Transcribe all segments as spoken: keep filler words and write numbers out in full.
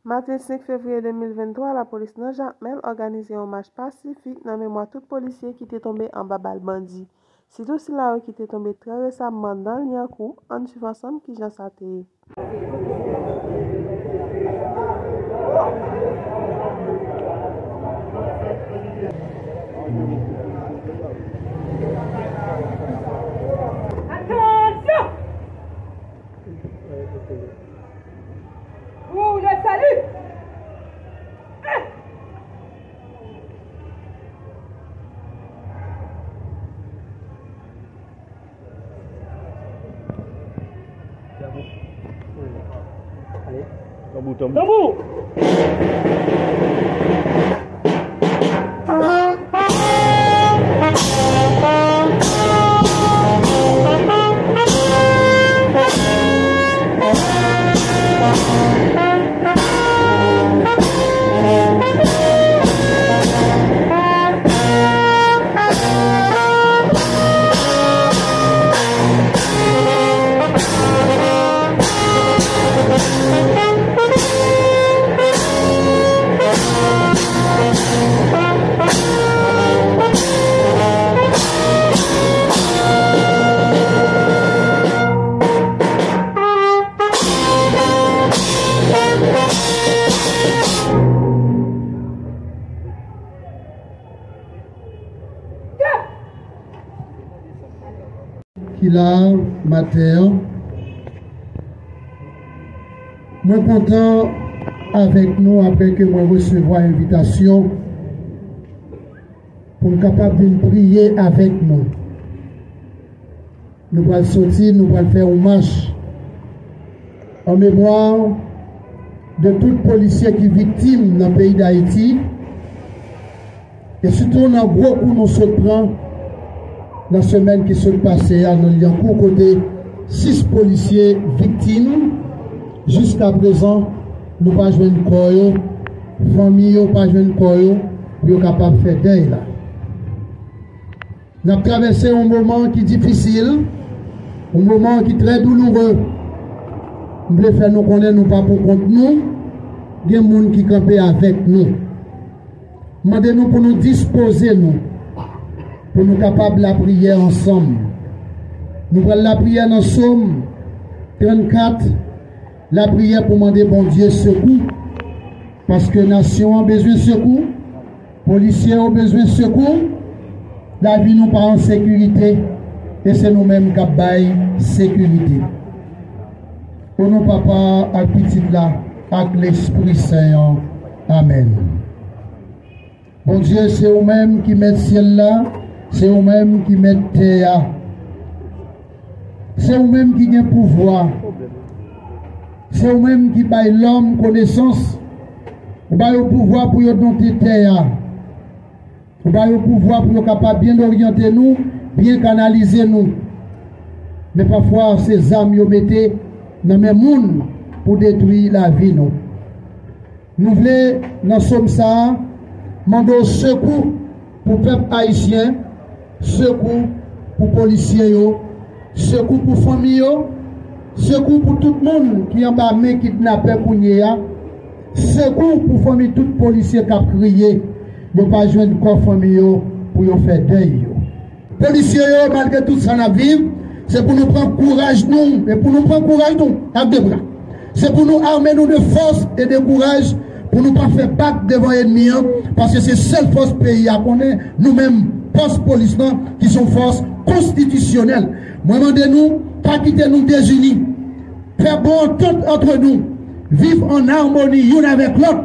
Maten senk fevriye de mil venntwa, lapolis nan Jakmèl òganize yon mach pasifik nan memwa tout polisye ki te tonbe anba bal bandi, sitou sila yo ki te tonbe trè resaman nan Lyankou. Ann swiv ansanm kijan sa te ye. Attention! Pour le salut! Tanbou, tanbou. Tanbou! Ki la maten an. Mwen kontan avèk nou apre ke mwen resevwa envitasyon pou m kapab vin priye avèk nou. Nou pral soti, nou pral fè yon mach an memwa de tout polisye ki viktim nan peyi Dayiti, e sitou nan gwo kou nou sot pran nan semèn ki sot pase a nan Lyankou, kote sis polisye viktim. Jiskaprezan, nou pa jwenn kò yo, fanmi yo pa jwenn kò yo, pou yo kapab fè dèy la. N ap travèse yon moman ki difisil, yon moman ki trè douloure. M vle fè nou konnen nou pa pou kont nou, gen moun ki kanpe avèk nou. Mande nou pou nou dispoze nou, pou nou kapab lapriyè ansanm. Nou pral lapriyè nan Sòm trannkat, lapriyè pou mande Bondye sekou, paske nasyon an bezwen sekou, polisye yo bezwen sekou, lavi nou pa an sekirite, e se nou menm k ap bay sekirite. O non Papa ak Pitit la ak Lespri Sen an. Amèn. Bondye, se ou menm ki mèt syèl la, se ou menm ki mèt tè a. Se ou menm ki gen pouvwa. Se ou menm ki bay lòm konesans. Ou ba yo pouvwa pou yo donte tè a. Ou ba yo pouvwa pou yo kapab byen oryante nou, byen kanalize nou. Men pafwa, se zam yo mete nan men moun pou detwi lavi nou. Nou vle, nan sòm sa a, mande w sekou pou pèp ayisyen, sekou pou polisye yo, sekou pou fanmi yo, sekou pou tout moun ki anba men kidnapè kounye a, sekou pou fanmi tout polisye k ap kriye, yo pa jwenn kò fanmi yo pou yo fè dèy yo. Polisye yo, malgre tout sa n ap viv, se pou nou pran kouraj nou, e pou nou pran kouraj nou ak de bra. Se pou nou ame nou de fòs e de kouraj pou nou pa fè bak devan ènmi an, paske se sèl fòs peyi a konnen, nou menm, fòs polis lan, ki se yon fòs konstitisyonèl. Mwen mande nou, pa kite nou dezini. Fè bon antant antre nou. Viv an amoni youn avèk lòt.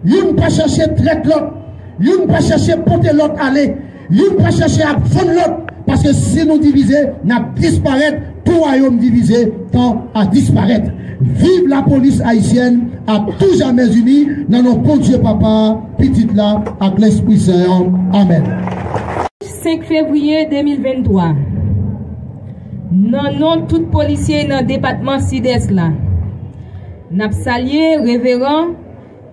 Youn pa chache trèt lòt. Youn pa chache pote lòt ale. Youn pa chache ap vann lòt. Paske si nou divize, n ap disparèt. Tout wayòm divize tend à disparaître. Viv lapolis ayisyèn à tout jamais unie, nan non Bondye Papa, Pitit la, ak Lespri Sen an. Amèn. Senk fevriye de mil venntwa. Nan non tout polisye nan depatman Sidès la, n ap salye Reveran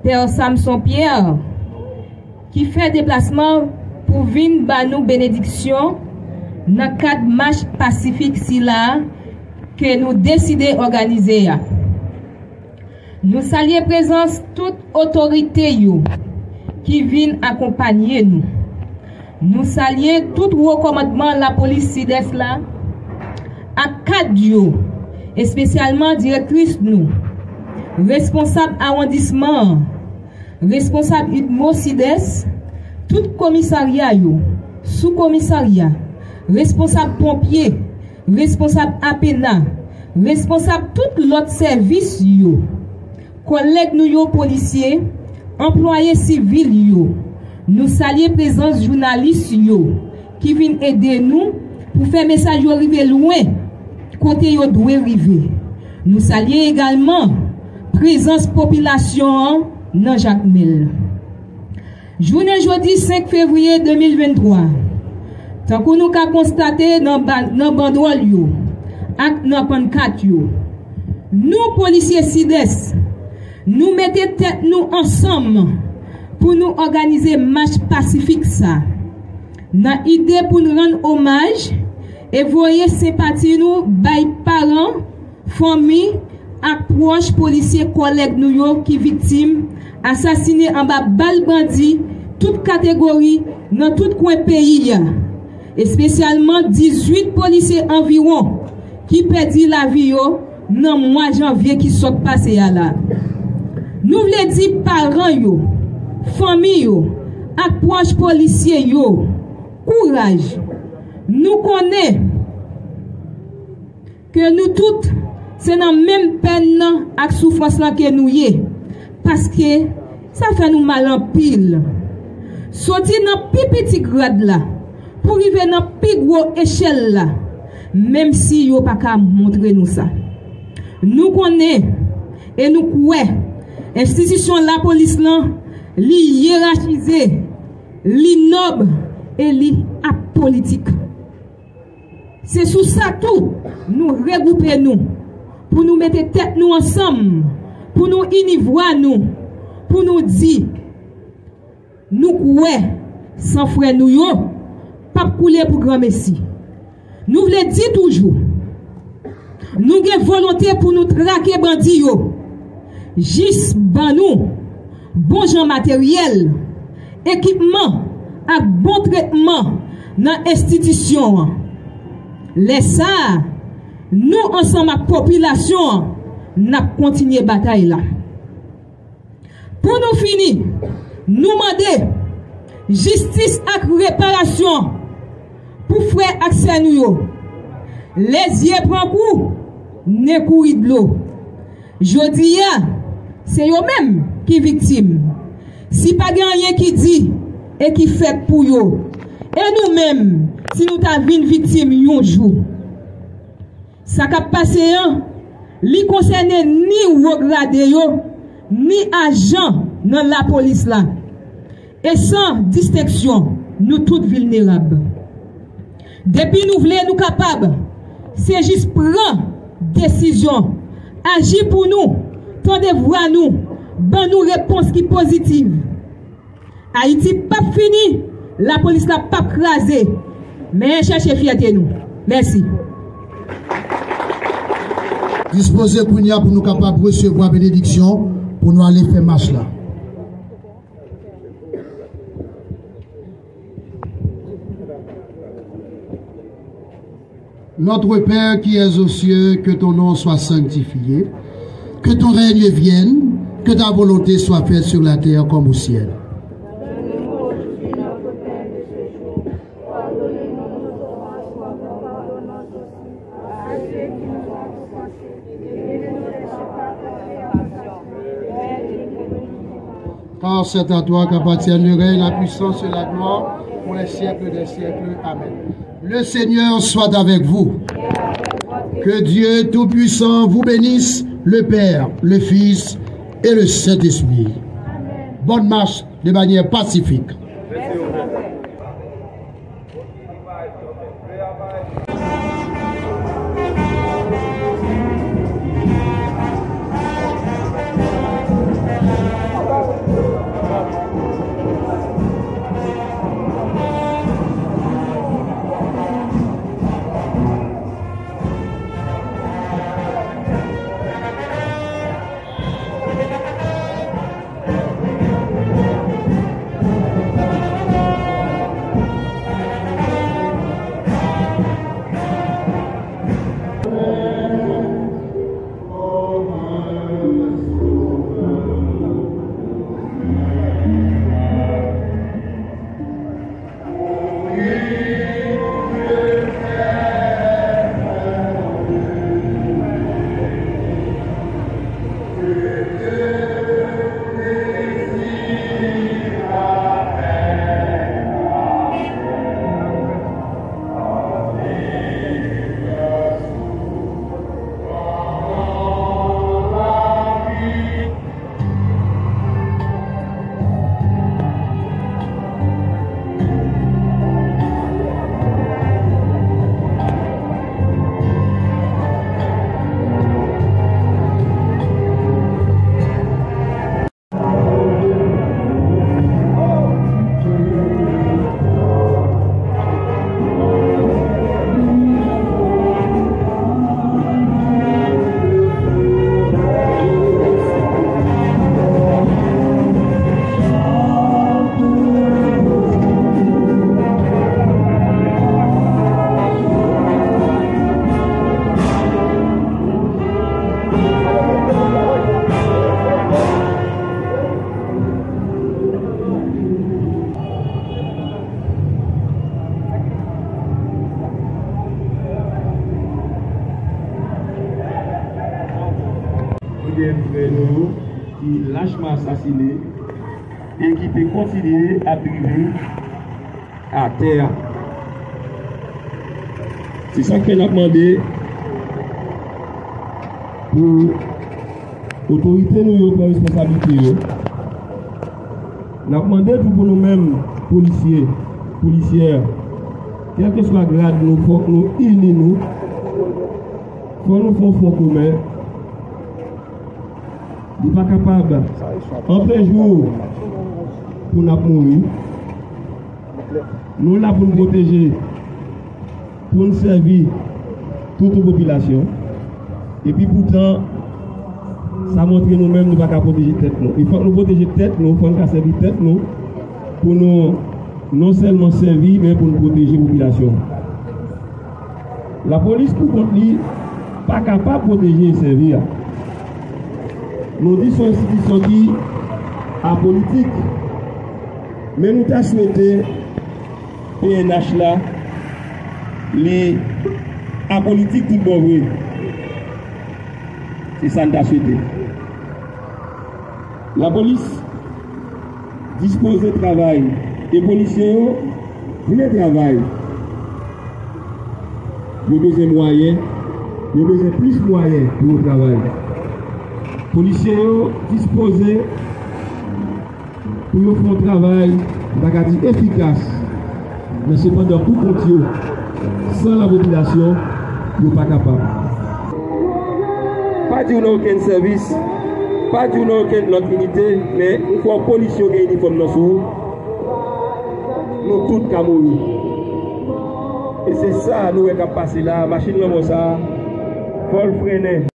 Pè Samson Pierre, ki fè deplasman pou vin ba nou benediksyon nan kad mach pasifik sila a ke nou deside òganize a. Nou salye prezans tout otorite yo ki vin akonpanye nou. Nou salye tout wo kòmandman lapolis Sidès la ak kad yo, espesyalman direktris nou, responsab awondisman an, responsab UDMO Sidès, tout komisarya yo, soukomisarya, responsab ponpye, responsab apena, responsab tout lòt sèvis yo, kòlèg nou yo polisye, anplwaye sivil yo. Nou salye prezans jounalis yo ki vin ede nou pou fè mesaj yo rive lwen kote yo dwe rive. Nou salye egalman prezans popilasyon an nan Jakmèl. Jounen jodi senk fevriye de mil venntwa, tankou nou ka konstate nan ba-, nan bandwòl yo ak nan pannkat yo, nou, polisye Sidès, nou mete tèt nou ansanm pou nou òganize mach pasifik sa, nan ide pou n rann omaj e voye senpati nou bay paran, fanmi ak pwòch polisye kòlèg nou yo ki viktim asasinen anba bal bandi tout kategori nan tout kwen peyi a, espesyalman dizuit polisye anviwon ki pèdi lavi yo nan mwa janvye ki sot pase a la. Nou vle di paran yo, fanmi yo ak pwòch polisye yo, kouraj! Nou konnen ke nou tout se nan menm pèn nan ak soufrans lan ke nou ye, paske sa fè nou mal anpil. Soti nan pi piti grad la pou rive nan pi gwo echèl la, menm si yo pa ka montre nou sa. Nou konnen e nou kwè enstitisyon lapolis lan, li yerachize, li nòb e li apolitik. Se sou sa tou nou regwoupe nou, pou nou mete tèt nou ansanm, pou nou ini vwa nou, pou nou di, nou kwè san frè nou yo p ap koule pou granmesi. Nou vle di toujou, nou gen volonte pou nou trake bandi yo jis ban nou bon jan materyèl, ekipman ak bon tretman nan enstitisyon an. Lè sa a, nou ansanm ak popilasyon an, n ap kontinye batay la. Pou nou fini, nou mande jistis ak reparasyon pou frè ak sè nou yo. Lèzye pran kou, nen kouri dlo. Jodi a, se yo menm ki viktim. Si pa gen anyen ki di e ki fèt pou yo, e nou menm, si nou ta vin viktim yon jou? Sa k ap pase an, li konsène ni wo grade yo, ni ajan nan lapolis la. E san distenksyon, nou tout vilnerab. Depi nou vle, nou kapab. Se jis pran desizyon, aji pou nou, tande vwa nou, ban nou repons ki pozitiv. Ayiti p ap fini, lapolis la p ap kraze. Men chèche fyète nou. Mèsi. Dispoze kounye a pou nou kapab resevwa benediksyon pou nou ale fè mach la. Notre Père qui es aux cieux, que ton nom soit sanctifié, que ton règne vienne, que ta volonté soit faite sur la terre comme au ciel. Donne-nous aujourd'hui notre pain de ce jour. Pardonne-nous nos offenses, comme nous pardonnons aussi à ceux qui nous ont offensés. Et ne nous laisse pas entrer en tentation, mais délivre-nous du mal. Car c'est à toi qu'appartiennent le règne, la puissance et la gloire pour les siècles des siècles. Amen. Le Seigneur soit avec vous. Que Dieu Tout-Puissant vous bénisse, le Père, le Fils et le Saint-Esprit. Bonne marche de manière pacifique. ki lachman asasine e ki te kontinye ap drive atè a. Se sa k fè n ap mande pou otorite nou yo pran responsablite yo. N ap mande tou pou nou menm, polisye, polisyè, kèlkeswa grad nou, fòk nou ini nou, fòk nou fè yon fwon komen. Li pa kapab anplen jou pou n ap mouri. Nou la pou n pwoteje, pou n sèvi tout yon popilasyon. Epi poutan, sa montre nou menm nou pa ka pwoteje tèt nou. E fòk nou pwoteje tèt nou, fòk n ka sèvi tèt nou pou nou non sèlman sèvi, men pou n pwoteje popilasyon. Lapolis pou kont li pa kapab pwoteje e sèvi a. Nou di se yon enstitisyon ki apolitik, men nou ta swete P N H la, li apolitik tout bon vre. Se sa n ta swete. Lapolis dispoze travay e polisye yo vle travay. Yo bezwen mwayen, yo bezwen plis mwayen pou yo travay. Polisye yo dispoze pou yo fè yon travay, m ta ka di efikas, men sepandan pou kont yo, san lapopilasyon, yo pa kapab. Pa di w nan okenn sèvis, pa di w nan okenn lòt inite, men yon fwa polis yo gen inifòm nan sou ou, nou tout ka mouri. E se sa nou wè k ap pase la, machin lanmò sa a, fò l frennen.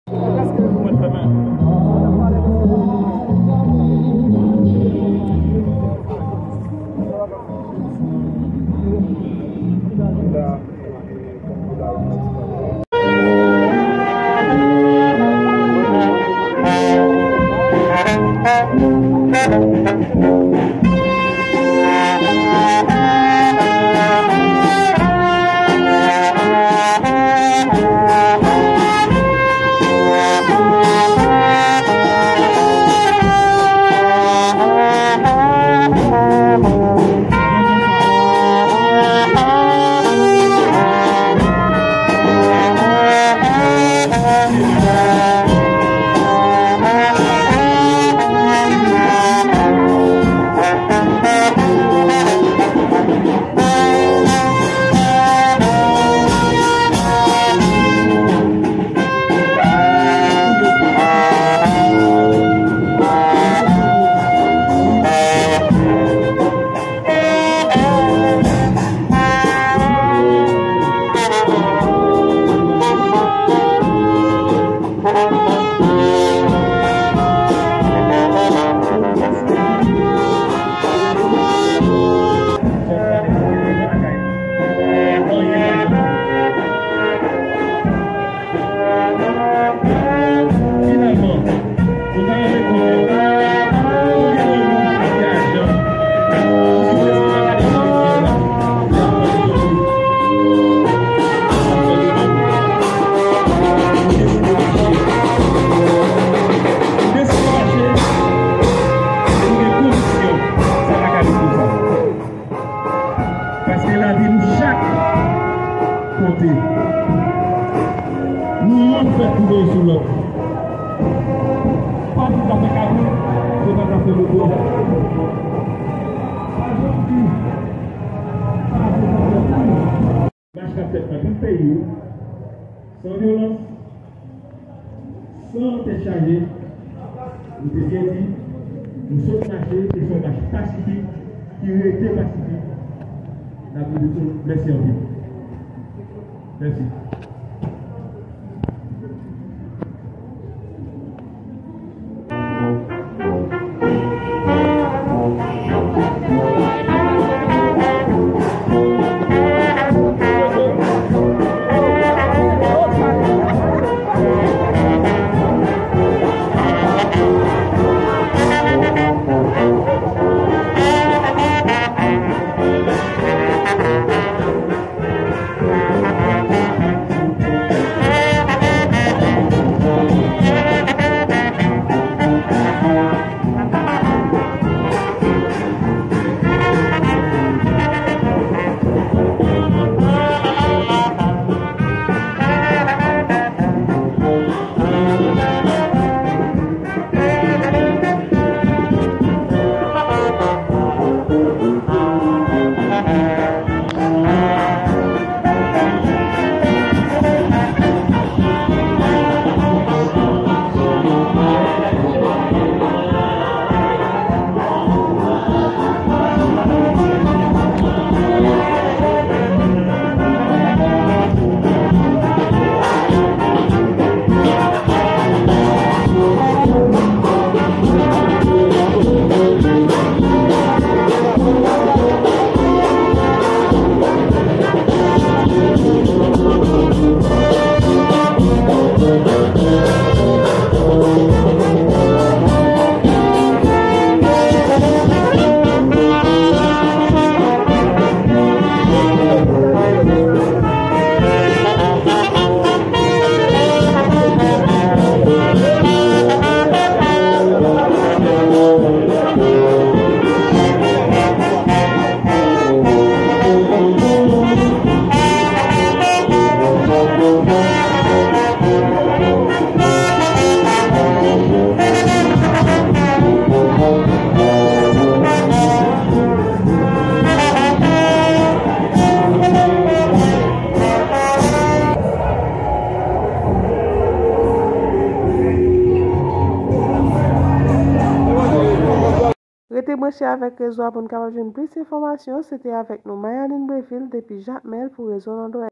Paske lavi nou chak konte. Nou youn fèt pou veye sou lòt. Pa di w ka fè kabrit, se pa ka fè moto. Pa janm di, pa janm di. Mach k ap fèt nan tout peyi yo, san vyolans, san tèt chaje, nou te byen di, nou sot mache, e se yon mach pasifik, ki rete pasifik, n ap di nou tout mèsi anpil. Mèsi. Rete branche avèk rezo a pou n kapab jwenn plis enfòmasyon. Se te avèk nou Mayaline Breville depi Jakmèl pou Rezo Londwè.